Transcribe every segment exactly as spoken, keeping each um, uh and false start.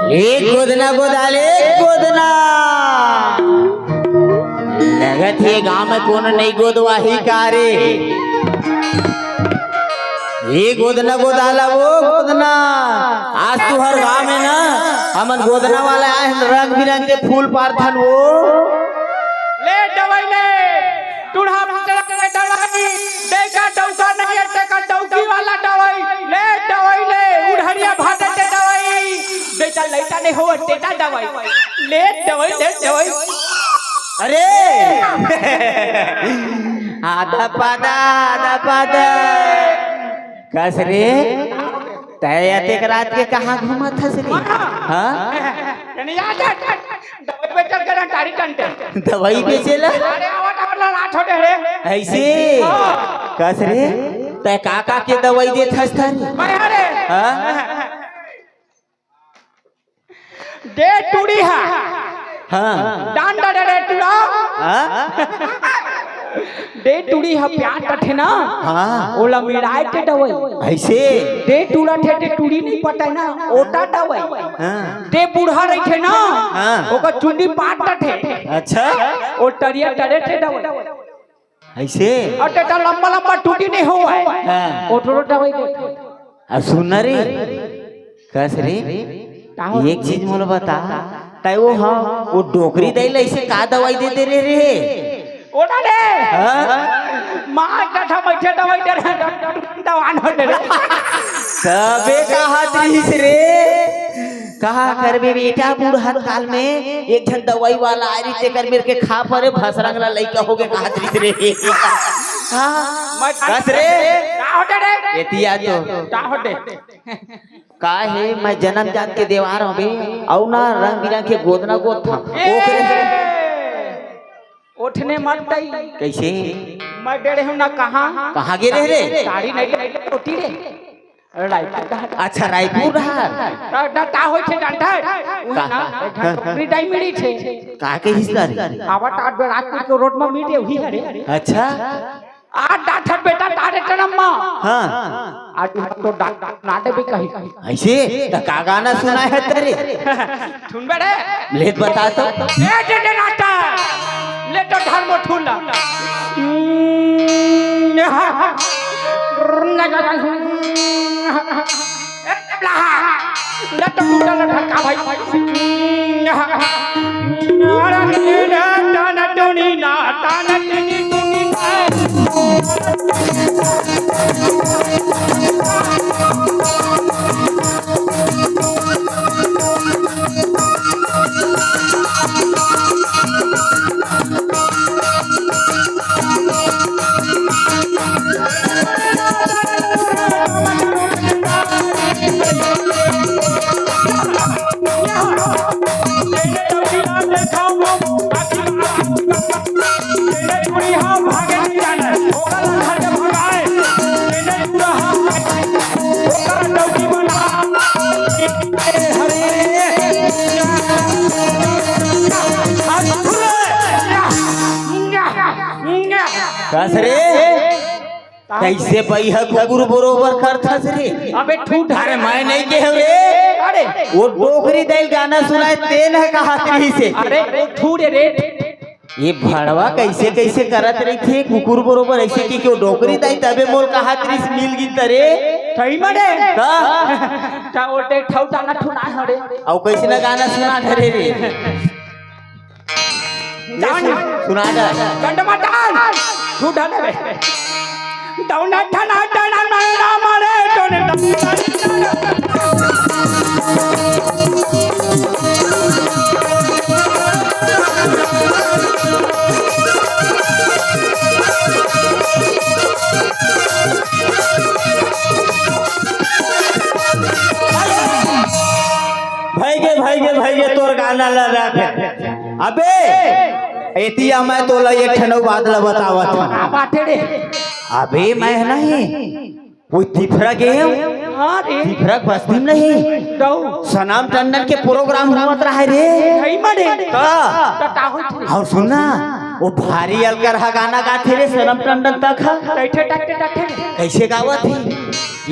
एक गोदना गोदाल, एक गोदना। लगत हे गांव में कोनो नइ गोदवाही का रे। ये गोदना गोदाला वो गोदना। आज तुहर गांव में ना हमन गोदना वाला आए हन, रंग बिरंग के फूल पारथन वो। ले दवाई ले। टूढ़ा भाटा के दवाई, डेका डौका नहीं है, टेका डौकी वाला दवाई, ले दवाई ले, उढ़रिया भाटा के दवाई, बेटा लइका नहीं हो, टेटा दवाई, ले दवाई, ले दवाई। अरे आधा पादा, आधा पादा। कस रे, तै अतेक रात के कहाँ घूमत हस रे? हाँ? यानी याद है, दवाई बेचल के ना टारी टंटे। दवाई बेचेला? अरे, आवत, आवत, ला, ला, छोटे रे। ऐसे? हाँ। कस रे? तै का का के दवाई देत हस थारी? मैं, अरे। हाँ? दे टूड़ी हा। हाँ। डांडा डरे टूड़ा। हाँ? दे टूड़ी हा प्यार कथे ना। हाँ। ओला मिलाए के दवाई। ऐसे? दे टूड़ा थे, दे टूड़ी नहीं पता है ना, ओटा दवाई। हाँ। दे बूढ़ा रहिथे ना, हाँ। ओकर चुंदी पाट डथे। अच्छा। ओ टरिया टरे थे दवाई। ऐसे? और टेटा लंबा लंबा टूटी नहीं हुआ है। हाँ। ओ थोड़ा दवाई दे। आ सुन ना रे, कस रे, का हो? एक चीज मोला बता, तै वो हाँ, वो डोकरी दाई ला ऐसे का दवाई दे दे रे रे? ओटा रे। हाँ? माँ कथा बैठे दवाई दे रहे, दवान हो दे रहे। तबे कहत रहिस रे। कहा करबे बेटा, बूढ़त काल में एक झन दवाई वाला आय रहिस, तेकर मेर के खा परे, भसरंग ला लइका होगे कहत रहिस रे। हाँ, मैं कस रे? का होटे रे? एतिया तो। का होटे? का हे, मैं जनम जात के देवार हवे, अउ ना रंग बिरंग के गोदना गोद था। ए! ओकरे ओठने मत दई। कैसे? मैं डरे हूँ ना कहाँ। कहाँ गे रहे रे? साड़ी नहीं, नहीं होती रे। रायपुर डहर। अच्छा, रायपुर डहर। ता, ता, ता होय छे जानता है? वहाँ का? ना, एक ठन टोकरी डाई मिली छे। का के हिस्सा रे? आवा टाट बे राजपुर के रोड में मिले वही हरे। अच्छा। आ डाठर बेटा तारे टनम मा। हाँ। आज तो डाक ना दे भी कही। ऐसे? त का गाना सुनाय हस तैं रे? सुन बे रे। ले बता तो। ए दे दे नाटा। ले तो धर्म ठुला। ए तबला। ले तो टूटा ले ढक्का भाई। कस रे? कैसे बइहा कुकुर बरोबर करथस रे? अबे ठूठ। अरे मैं नहीं कहे रे। अरे। वो डोकरी दाई गाना सुनाय तेन ह कहा कही से। अरे वो ठूठ रे। ये भड़वा कैसे कैसे करत रहिथे कुकुर बरोबर ऐसे कि क्यों डोकरी दाई तबे मोल कहा त्रिस मिल गिन तरे। सही मने। का? का बोलते ठौटा ना ठुना हरे। अउ कैसे ना गाना सुना धरे रे। ले सुन, सुना दे। डंडमा डाल। तू डाले बे। दौना ठना डना नैना मारे तोने। भइगे, भइगे, भइगे, तोर गाना ला रख। अबे, एतिया मैं तोला एक ठन अउ बात ला बतावत हूँ। का बात हे रे? अबे, मैं नहीं, वो तिफरा गे हूँ। हाँ रे। तिफरा बस्ती में नहीं। दऊ। सनम टंडन के प्रोग्राम होवत रहे रे। सही में रे। का? तो का होत रे? अउ सुन ना, वो भारी अलकरहा गाना गाथे रे सनम टंडन तक ह। कैसे टकटे टकटे रे? कैसे गावत हे?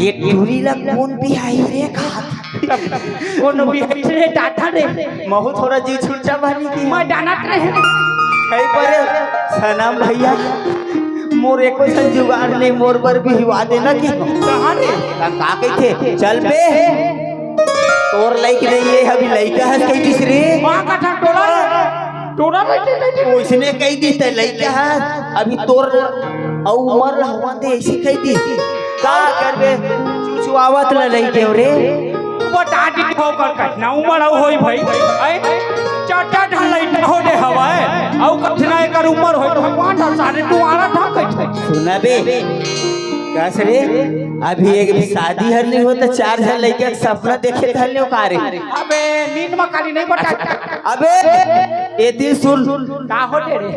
ये टूरी ला कोन बिहाही रे का? कोनो बिहारी रे, डांटा रे। महू थोड़ा जी छुट्टा बानी की। मैं डांटत रहे। कई परे सनम भैया, मोर एको झन जुगाड़ नहीं, मोर बर बिहवा देना कि। कहाँ रे? का, का कहिथे? चल बे। तोर लइक नहीं है, अभी लइका हस कहि दिस रे। माँ का ठा टोला रे। टोला बैठे बैठे। ओइसने कहि दिस ते लइका हस, अभी तोर अउ उमर ला होवन दे, ऐसे कहि दिस। का करबे? चुचुआवत ला लइके रे। बता दी हो कर कतना उमर अउ होई भाई। ऐ, चार चार ठन लइका हो दे हवय। अउ कतना एकर उमर होई, भगवान दा सारे दुआरा था कहिथे। सुना बे, कस रे, अभी एक भी शादी हर नहीं होता, चार झन लइका के सपना देखे धर लियो का रे? अबे, नींद में काली नहीं बता। अबे, एती सुन। का हो दे रे?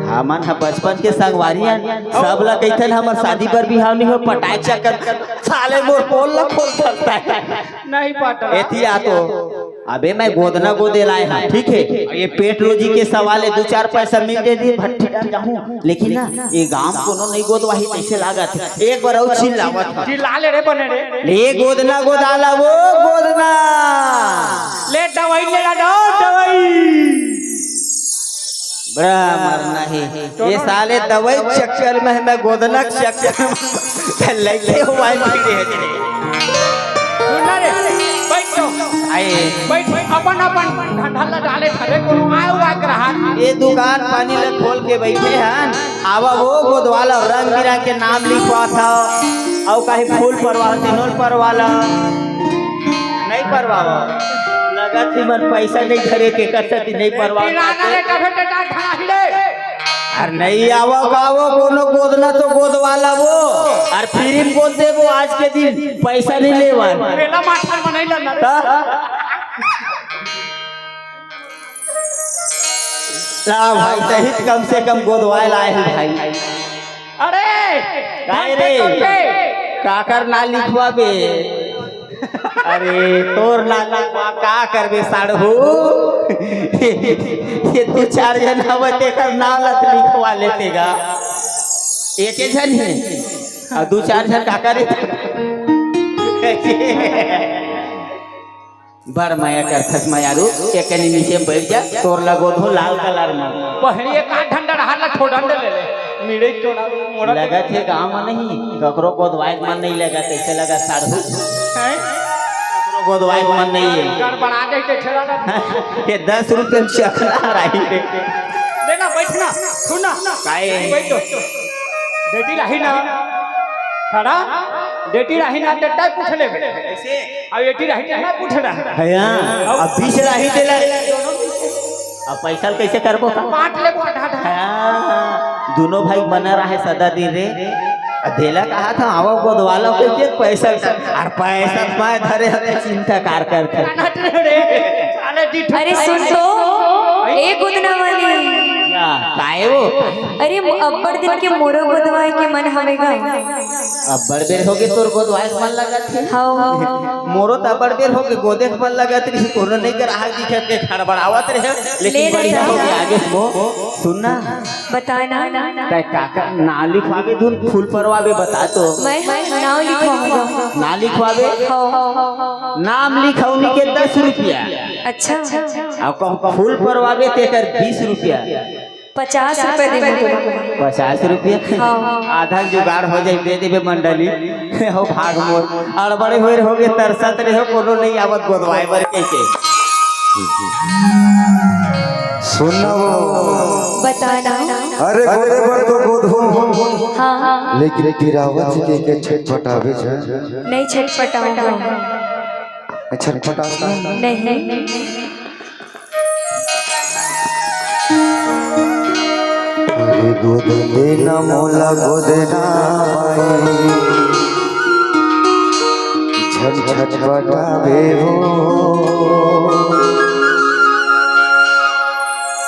हमन ह बचपन के संगवारी हन, सब ला कहिथन हमर शादी बर बिहाव नहीं हो, पटाए चक्कर, साले मोर पोल ला खोल सकता है। नहीं पटा। एती आ तो, अबे मैं गोदना गोदे लाए हूँ, ठीक है? ये पेट रोजी के सवाल है, दो चार पैसा मिल दे दी, भट्टी डाल जाऊँ, लेकिन ना, ये गांव कोनो नहीं गोदवाही कैसे लागत है। एक बार और चिल्लावत है। चिल्ला ले रे बने रे। ले गोदना गोदाला वो गोदना। ले दवाई ले ला दो, दवाई। बड़ा मरना है। ये साले दवाई चक्कर में, मैं गोदना के चक्कर में लगे हुआ है, फिर ये सुन ना रे, बैठ जाओ। आए। बैठ, बैठ, अपन, अपन धंधा लगा ले, घरे कोनो आए हुआ ग्राहक। ये दुकान पानी ले खोल के बैठे हन, आवा वो गोदवाला, रंग बिरंग के नाम लिखवा था, अउ कहीं फूल परवा, तिनोल परवाला, नहीं परवावा। लगत ही मन पैसा नहीं धरे के कर सकती, नहीं परवावा। किराना रे, टफे टटा खड़ा ही ले। अरे नहीं आवा का वो, कोनो गोदना तो गोदवाला वो। अरे फ्री में गोद देबो आज के दिन, पैसा नहीं लेवा। मेला माथा में नहीं लड़ना रे। ता? ला भाई, सहित कम से कम गोदवाए लाए हैं भाई। अरे, काहे रे? काकर ना लिखवाबे? अरे, तोर ना लिखवा का करबे साढ़ू? ये दू चार झन हवय, तेकर नाव ला तो लिखवा लेते गा। एक झन हे, अउ दू चार झन का करे? बड़ मया करथस मयारू, एकनी नीचे बैठ जा, तोर लगो धो लाल कलर में। पहली एक आध घंटा रहा ला, ठोडन ले ले। मिड़े टोड़ा मोड़ा। लगत हे गाँव में नहीं, ककरो गोदवाए के मन नहीं लगत, ऐसे लगा साढ़ू। हैं? ककरो गोदवाए के मन नहीं है। गड़बड़ा दे के ठेला ना। ये दस रुपये में चखना रही है। लेना, बैठना, सुनना। काहे? बैठ तो। बेटी रही ना। खड़ा। बेटी रही ना, ते तय पूछ ले। ऐसे? अब बेटी रही ना, पूछ रहा। है, हाँ। अब बीच रही तेला। अब पैसा ल कैसे करबो? बांट लेबो आधा आधा। हाँ, दोनों भाई बना रहे सदा दिन रे। आ देला कहा था, आवो गोदवाला के, के पैसा, और पैसा मैं धरे हते चिंता कार करते। अरे सुन तो, ए गोदना वाली। का, काहे वो? अरे, अब्बड़ दिन के मोरो गोदवाए के मन हवे गा। अब्बड़ बेर होगे तोर गोदवाए के मन लगत हे। हाँ। मोरो त अब्बड़ बेर होगे गोदे के मन लगत रही, कोनो नहीं ग्राहक दिखत के खड़बड़ावत रहे, लेकिन ले बढ़िया लेता। होगे आगे मो। सुन ना। बता ना। तै काकर नाव लिखवाबे धुन फूल परवाबे बता तो। मैं नाव लिखवाऊंगा। नाव लिखवाबे? हाँ। नाम लिखौनी के दस रुपया। अच्छा। अउ कहूँ फूल परवाबे तेकर बीस रुपया। पचास रुपया देबो तोला। पचास रुपया? हाँ। आधा जुगाड़ हो जाए, दे देबे मंडली। हो भाग मोर, अड़बड़े होए रहोगे, तरसत रहे हो, कोनो नहीं आवत गोदवाए बर कह के। सुन ना वो। बता ना। अरे गोदे बर तो गोद हो। हाँ, हाँ। लेकिन गिरावत के, के छटपटावे छ। नहीं छटपटाऊंगा। छटपटा नहीं। अरे गोद देना मोला गोदना माई, झन छटपटावे हो।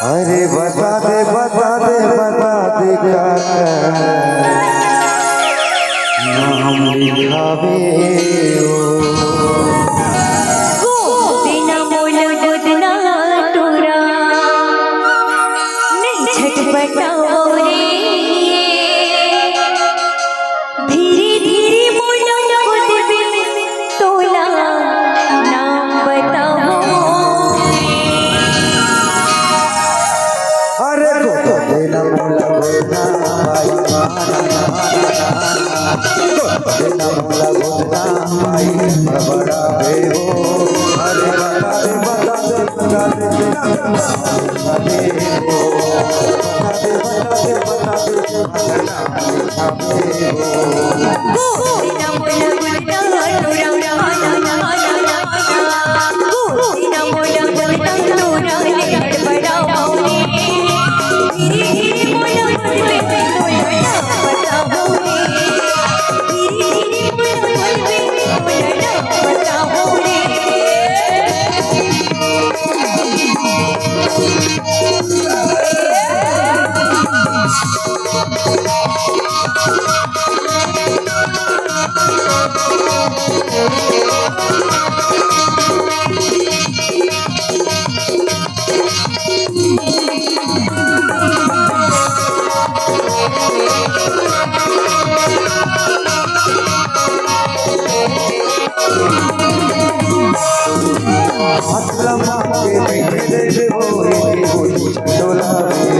अरे बता दे, बता दे, बता दे काका, नाम लिखावे हो। गोदना मोला गोदना टोरा, नहीं छटपटाओ रे। धीरे धीरे मोला गोदबे तोला,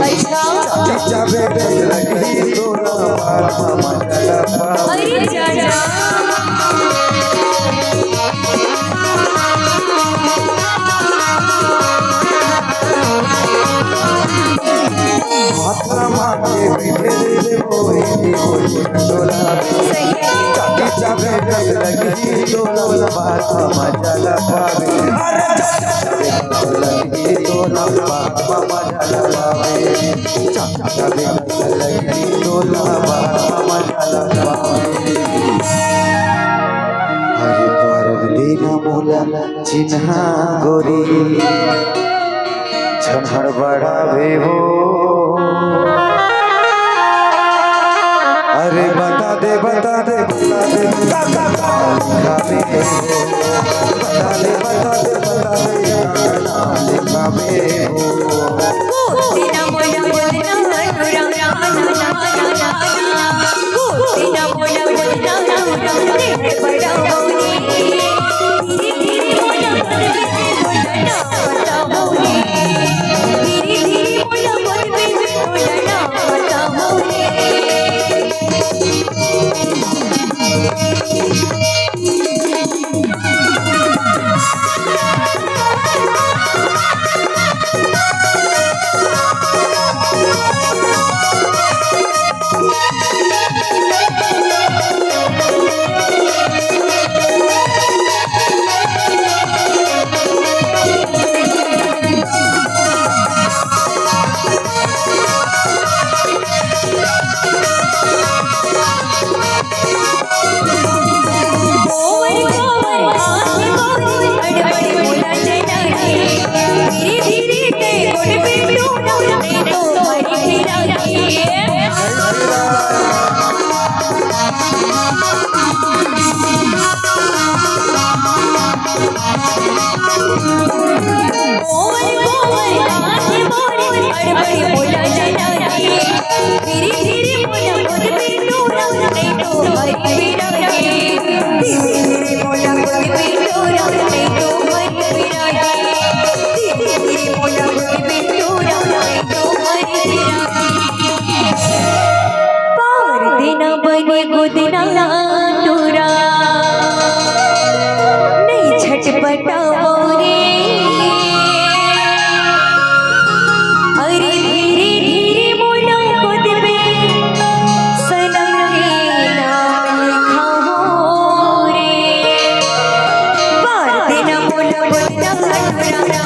अच्छा। अरे चाचा। अरे तोर बिना मोला चिन्हा गोरी, झन हड़बड़ाबे वो। अरे बता दे, बता दे, बता दे, का, का, का लिखाबे वो? बता दे, बता दे, बता दे, का नाम लिखाबे वो? पार देना बने गोदना टूरा, नहीं छटपटाओ रे। अरे धीरे धीरे मोला गोद में सनम के नाम लिखाओ रे। पार देना मोला गोदना टूरा,